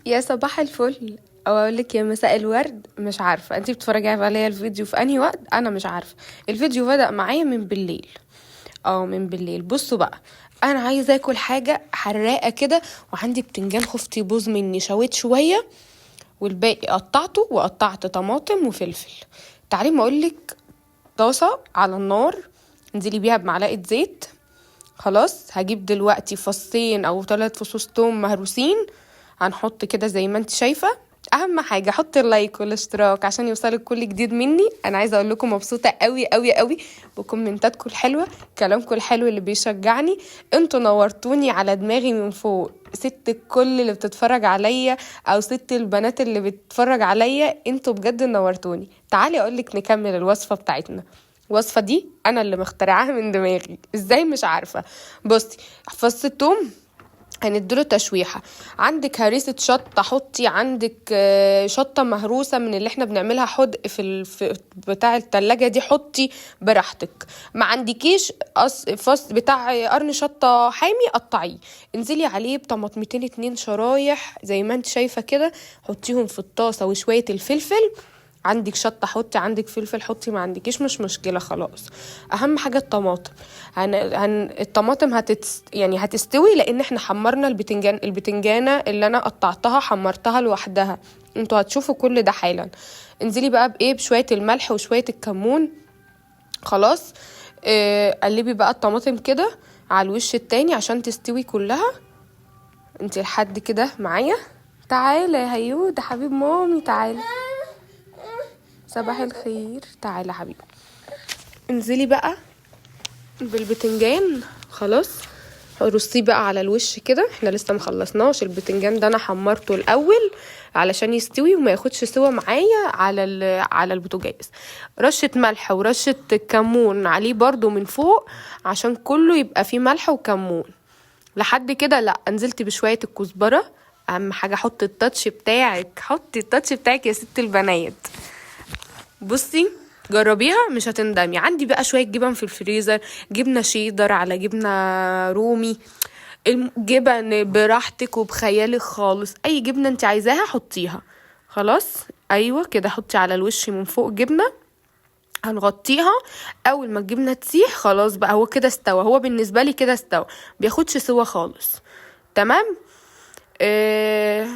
يا صباح الفل، او اقول لك يا مساء الورد. مش عارفه انتي بتتفرجي عليا الفيديو في انهي وقت، انا مش عارفه. الفيديو بدأ معايا من بالليل، من بالليل. بصوا بقى، انا عايزه اكل حاجة حراقه كده، وعندي بتنجان خفت يبوظ مني، شويت شوية والباقي قطعته، وقطعت طماطم وفلفل. تعالي ما اقولك، طاسه على النار انزلي بيها بمعلقه زيت. خلاص هجيب دلوقتي فصين او 3 فصوص توم مهروسين، هنحط كده زي ما انت شايفه. اهم حاجة حطي ال like والاشتراك عشان يوصلك كل جديد مني. انا عايزه اقول لكم مبسوطة قوي قوي قوي بكومنتاتكم الحلوة، كلامكم الحلو اللي بيشجعني. انتوا نورتوني على دماغي من فوق. ست الكل اللي بتتفرج عليا او ست البنات اللي بتتفرج عليا، انتوا بجد نورتوني. تعالي اقولك نكمل الوصفة بتاعتنا. الوصفة دي انا اللي مخترعاها من دماغي، ازاي مش عارفه. بصي، فص الثوم هنديله تشويحه. عندك هريسه شطه حطي، عندك شطه مهروسه من اللي احنا بنعملها حدق في بتاع التلاجة دي، حطي براحتك. ما عندكيش فص بتاع قرن شطه حامي قطعية، انزلي عليه بطماطمتين 2 شرايح زي ما انت شايفه كده، حطيهم في الطاسه وشوية الفلفل. عندك شطه حطي، عندك فلفل حطي، ما عندكيش مش مشكلة خلاص. اهم حاجة الطماطم. الطماطم يعني هتستوي، لان احنا حمرنا البتنجانه اللي انا قطعتها حمرتها لوحدها. انتوا هتشوفوا كل ده حالا. انزلي بقى بايه، بشوية الملح وشوية الكمون. خلاص، قلبي بقى الطماطم كده على الوش التاني عشان تستوي كلها. انتي لحد كده معايا؟ تعالى يا هيود حبيب مامي، تعالى. صباح الخير، تعالى يا حبيبي. انزلي بقى بالبتنجان. خلاص رصيه بقى على الوش كده. احنا لسه مخلصناش البتنجان ده، انا حمرته الاول علشان يستوي وما ياخدش سوا معايا على البوتاجاز. رشه ملح ورشه كمون عليه برضو من فوق عشان كله يبقى فيه ملح وكمون. لحد كده لا، نزلت بشوية الكزبره. اهم حاجة حطي التاتش بتاعك، حطي التاتش بتاعك يا ست البنات. بصي جربيها مش هتندمي. عندي بقى شوية جبن في الفريزر، جبنه شيدر على جبنه رومي، جبن براحتك وبخيالك خالص، اي جبنه انت عايزاها حطيها. خلاص ايوه كده، حطي على الوش من فوق جبنه، هنغطيها. اول ما الجبنة تسيح خلاص بقى هو كده استوى. هو بالنسبة لي كده استوى، بياخدش سوا خالص. تمام.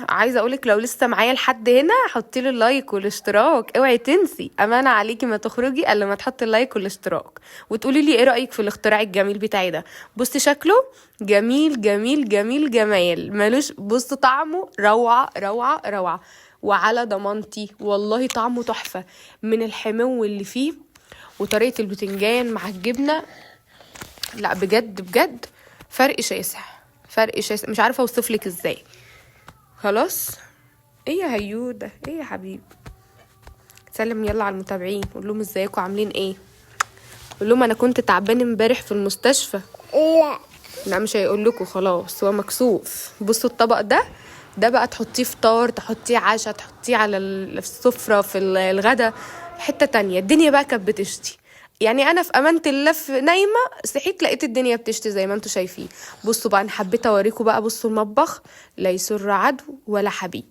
عايزه اقولك لو لسه معايا لحد هنا حطي لي ال like والاشتراك، اوعي تنسي، امانه عليكي ما تخرجي الا ما تحطي ال like والاشتراك، وتقولي لي ايه رايك في الاختراع الجميل بتاعي ده. بصي شكله جميل جميل جميل جمال مالوش، بصي طعمه روعه روعه روعه، وعلى ضمانتي والله طعمه تحفة من الحمو اللي فيه وطريقه البتنجان مع الجبنة. لا بجد بجد فرق شاسع، فرق شاسع، مش عارفه اوصفلك ازاي. خلاص ايه يا هيوده، ايه يا حبيبي، سلم يلا على المتابعين، قول لهم ازيكم عاملين ايه، قول لهم انا كنت تعبان امبارح في المستشفى. لا لا مش هيقول لكم، خلاص هو مكسوف. بصوا الطبق ده، ده بقى تحطيه فطار، تحطيه عشاء، تحطيه على السفرة في الغدا، حتة تانية. الدنيا بقى كانت بتشتي، يعني انا في امانه الله في نايمة، صحيت لقيت الدنيا بتشتي زي ما انتوا شايفين. بصوا بقى انا حبيت اوريكم بقى، بصوا المطبخ لا يسر عدو ولا حبيب،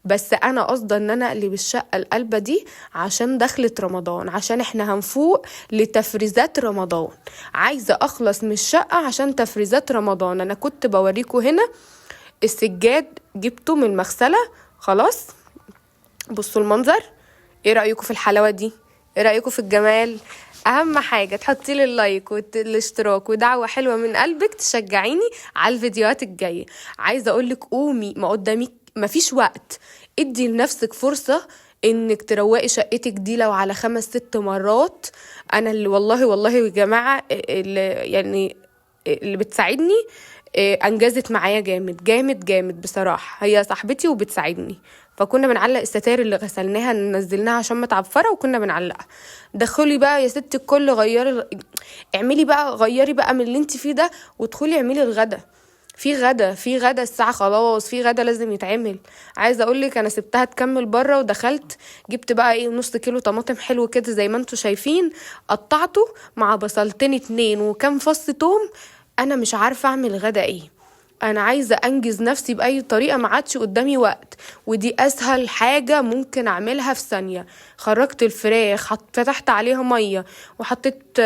بس انا قصده ان انا اقلب الشقة القلبه دي عشان دخلت رمضان، عشان احنا هنفوق لتفريزات رمضان. عايزه اخلص من الشقة عشان تفريزات رمضان. انا كنت بوريكم هنا السجاد جبته من المغسلة. خلاص بصوا المنظر، ايه رايكم في الحلاوة دي، ايه رايكم في الجمال؟ اهم حاجة تحطي لي ال like والاشتراك ودعوة حلوة من قلبك تشجعيني على الفيديوهات الجاية. عايزه اقولك قومي، ما قدامك مفيش وقت، ادي لنفسك فرصة انك تروقي شقتك دي لو على 5-6 مرات. انا اللي والله والله يا جماعة اللي بتساعدني، انجزت معايا جامد جامد جامد بصراحة، هي صاحبتي وبتساعدني. فكنا بنعلق الستاير اللي غسلناها نزلناها عشان متعفره وكنا بنعلقها. دخلي بقى يا ست الكل، غيري اعملي بقى، غيري بقى من اللي انت فيه ده، وادخلي اعملي الغدا. في غدا، في غدا الساعة خلاص، في غدا لازم يتعمل. عايزة اقولك انا سبتها تكمل بره ودخلت جبت بقى ايه نص كيلو طماطم حلو كده زي ما انتوا شايفين، قطعته مع بصلتين 2 وكام فص توم. انا مش عارفة اعمل غدا ايه، انا عايزه انجز نفسي باي طريقه، ما عادش قدامي وقت، ودي اسهل حاجة ممكن اعملها في ثانية. خرجت الفراخ، فتحت عليها مية وحطيت،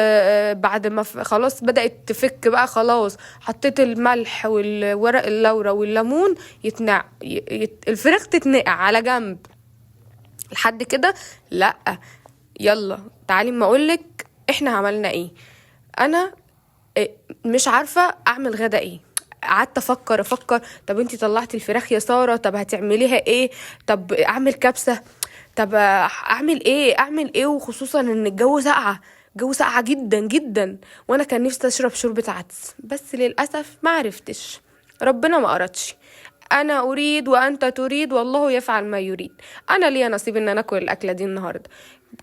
بعد ما خلاص بدات تفك بقى خلاص، حطيت الملح والورق اللورا والليمون، يتنع الفراخ تتنقع على جنب لحد كده. لا يلا تعالي ما اقولك احنا عملنا ايه. انا مش عارفه اعمل غدا ايه، قعدت افكر، طب انتي طلعتي الفراخ يا ساره، طب هتعمليها ايه؟ طب اعمل كبسة، طب اعمل ايه، اعمل ايه؟ وخصوصا ان الجو ساقعه، الجو ساقعه جدا جدا، وانا كان نفسي اشرب شوربة عدس، بس للاسف ما عرفتش، ربنا ما اردش. انا اريد وانت تريد والله يفعل ما يريد. انا ليا نصيب ان انا اكل الاكلة دي النهارده.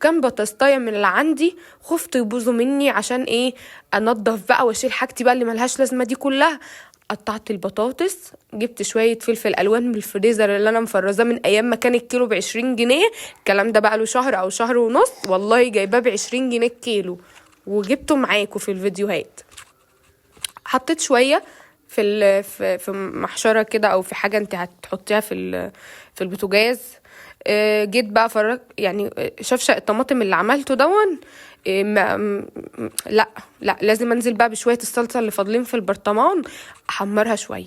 كام بطاطسايه من اللي عندي خفت يبوظوا مني، عشان ايه؟ انضف بقى واشيل حاجتي بقى اللي ملهاش لازمه دي كلها. قطعت البطاطس، جبت شوية فلفل الوان من الفريزر اللي انا مفرزاه من ايام ما كان الكيلو ب20 جنيه، الكلام ده بقى له شهر او شهر ونص، والله جايباه ب20 جنيه الكيلو، وجبته معاكم في الفيديوهات. حطيت شوية في محشره كده او في حاجة انت هتحطيها في البوتاجاز. جيت بقى فرق يعني، شفشق الطماطم اللي عملته دون، لا لا لازم انزل بقى بشوية الصلصه اللي فاضلين في البرطمان، احمرها شوية.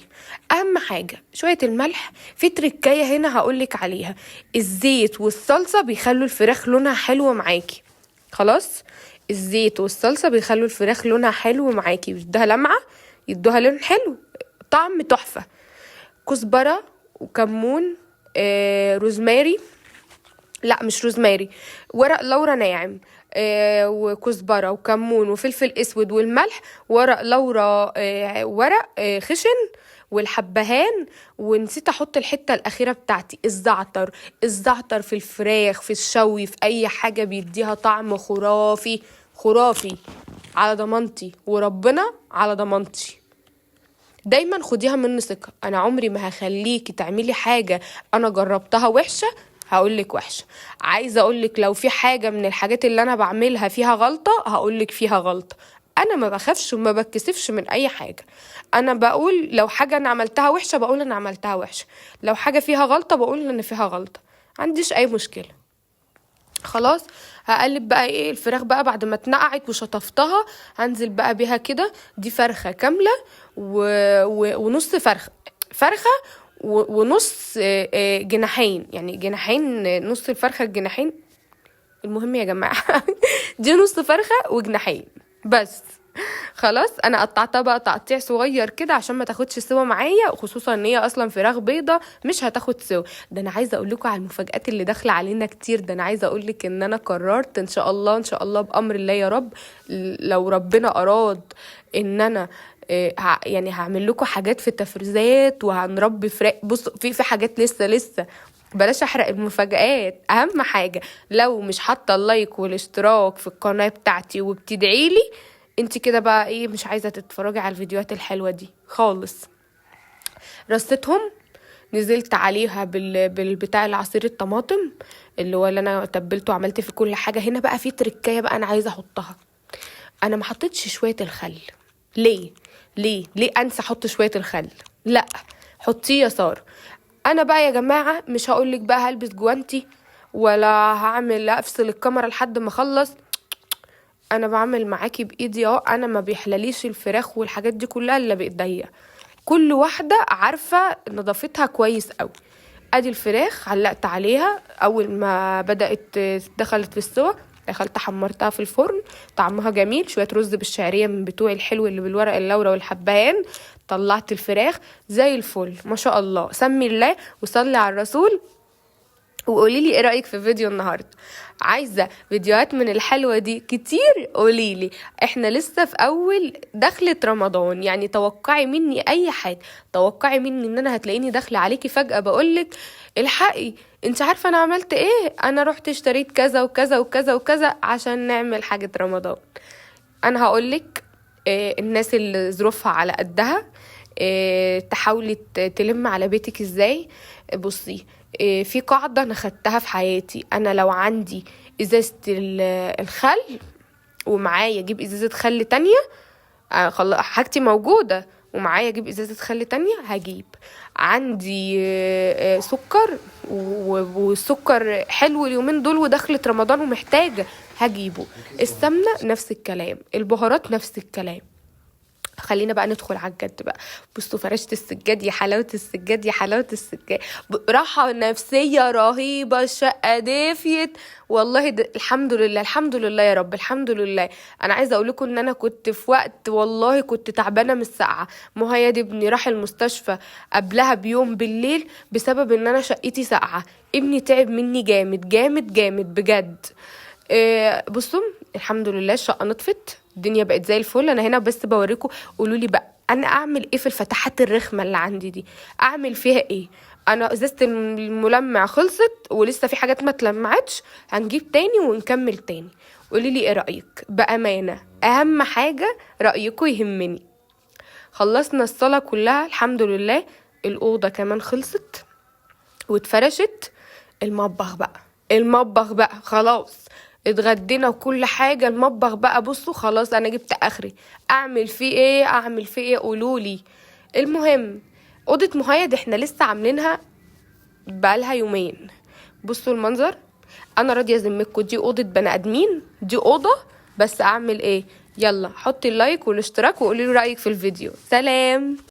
اهم حاجة شوية الملح. في تركايه هنا هقولك عليها، الزيت والصلصه بيخلوا الفراخ لونها حلو معاكي. خلاص، الزيت والصلصه بيخلوا الفراخ لونها حلو معاكي، بيدوها لمعة، يدوها لون حلو، طعم تحفة. كزبره وكمون، روزماري، لا مش روزماري، ورق لورا ناعم، وكزبره وكمون وفلفل اسود والملح، ورق لورا، ورق خشن، والحبهان. ونسيت احط الحتة الاخيرة بتاعتي، الزعتر. الزعتر في الفراخ، في الشوي، في اي حاجة بيديها طعم خرافي خرافي، على ضمانتي وربنا على ضمانتي. دايما خديها مني ثقة، انا عمري ما هخليكي تعملي حاجة انا جربتها وحشة هقولك وحشة. عايزه اقولك لو في حاجة من الحاجات اللي انا بعملها فيها غلطه هقولك فيها غلطه. انا ما بخافش وما بتكسفش من اي حاجة. انا بقول لو حاجة انا عملتها وحشة بقول انا عملتها وحشة، لو حاجة فيها غلطه بقول ان فيها غلطه، عنديش اي مشكلة. خلاص هقلب بقى ايه الفراخ بقى بعد ما اتنقعت وشطفتها، هنزل بقى بيها كده. دي فرخة كاملة ونص فرخة، فرخة ونص، جناحين، يعني جناحين، نص الفرخه الجناحين. المهم يا جماعة دي نص فرخة وجناحين بس. خلاص انا قطعتها بقى تقطيع صغير كده عشان ما تاخدش سوا معايا، خصوصا ان هي اصلا فراخ بيضة مش هتاخد سوا. ده انا عايزه اقول لكم على المفاجآت اللي داخله علينا كتير. ده انا عايزه اقول لك ان انا قررت ان شاء الله، ان شاء الله بامر الله يا رب، لو ربنا اراد ان انا يعني هعمل لكم حاجات في التفريزات وهنربي فراخ. بصوا في حاجات لسه بلاش احرق المفاجآت. اهم حاجة لو مش حاطه ال like والاشتراك في القناة بتاعتي وبتدعيلي انت كده بقى ايه، مش عايزه تتفرجي على الفيديوهات الحلوة دي خالص. رصيتهم، نزلت عليها بالبتاع العصير الطماطم اللي هو اللي انا تبلته وعملت فيه كل حاجة. هنا بقى في تركايه بقى انا عايزه احطها، انا ما حطيتش شوية الخل. ليه ليه ليه انسى احط شوية الخل؟ لا حطيه يا ساره. انا بقى يا جماعة مش هقولك بقى هلبس جوانتي ولا هعمل افصل الكاميرا لحد ما اخلص، انا بعمل معاكي بايدي اهو. انا ما بيحلليش الفراخ والحاجات دي كلها الا بايديا، كل واحدة عارفه نظافتها كويس قوي. ادي الفراخ علقت عليها اول ما بدات دخلت في السوا، دخلت حمرتها في الفرن، طعمها جميل. شوية رز بالشعريه من بتوع الحلو اللي بالورق اللورا والحبهان. طلعت الفراخ زي الفل ما شاء الله. سمي الله وصلي على الرسول، وقولي لي ايه رايك في فيديو النهارده. عايزه فيديوهات من الحلوة دي كتير، قولي لي. احنا لسه في اول دخله رمضان، يعني توقعي مني اي حاجة، توقعي مني ان انا هتلاقيني داخله عليكي فجاة بقولك الحقي انت عارفه انا عملت ايه، انا رحت اشتريت كذا وكذا وكذا وكذا عشان نعمل حاجة رمضان. انا هقولك الناس اللي ظروفها على قدها تحاولي تلم على بيتك ازاي. بصي في قاعدة أنا خدتها في حياتي، أنا لو عندي إزازة الخل ومعايا أجيب إزازة خل تانية، حاجتي موجودة ومعايا اجيب ازازة خل تانية هجيب. عندي سكر، والسكر حلو اليومين دول ودخلت رمضان ومحتاجة هجيبه. السمنة نفس الكلام، البهارات نفس الكلام. خلينا بقى ندخل على الجد بقى. بصوا فرشت السجاد، يا حلاوة السجاد، يا حلاوة السجاد، راحة نفسية رهيبة. الشقة دافيت والله. الحمد لله، الحمد لله يا رب، الحمد لله. انا عايزة اقول لكم ان انا كنت في وقت والله كنت تعبانة من السقعة. مهيد ابني راح المستشفى قبلها بيوم بالليل بسبب ان انا شقتي ساقعة. ابني تعب مني جامد جامد جامد بجد. بصوا الحمد لله الشقة نطفت، الدنيا بقت زي الفل. انا هنا بس بوريكم، قولوا لي بقى انا اعمل ايه في الفتحات الرخمه اللي عندي دي، اعمل فيها ايه؟ انا ازازة الملمع خلصت ولسه في حاجات ما اتلمعتش، هنجيب تاني ونكمل تاني. قولي لي ايه رايك بامانه، اهم حاجة رايكم يهمني. خلصنا الصلاة كلها الحمد لله، الاوضة كمان خلصت واتفرشت. المطبخ بقى، المطبخ بقى خلاص اتغدينا وكل حاجة. المطبخ بقى بصوا خلاص انا جبت اخري، اعمل فيه ايه؟ اعمل فيه ايه؟ قولولي. المهم اوضة مهيد احنا لسه عاملينها بقالها يومين. بصوا المنظر، انا راضية ذمتكم دي اوضة بني ادمين، دي اوضة بس اعمل ايه؟ يلا حطي ال like والاشتراك وقولي لي رأيك في الفيديو. سلام.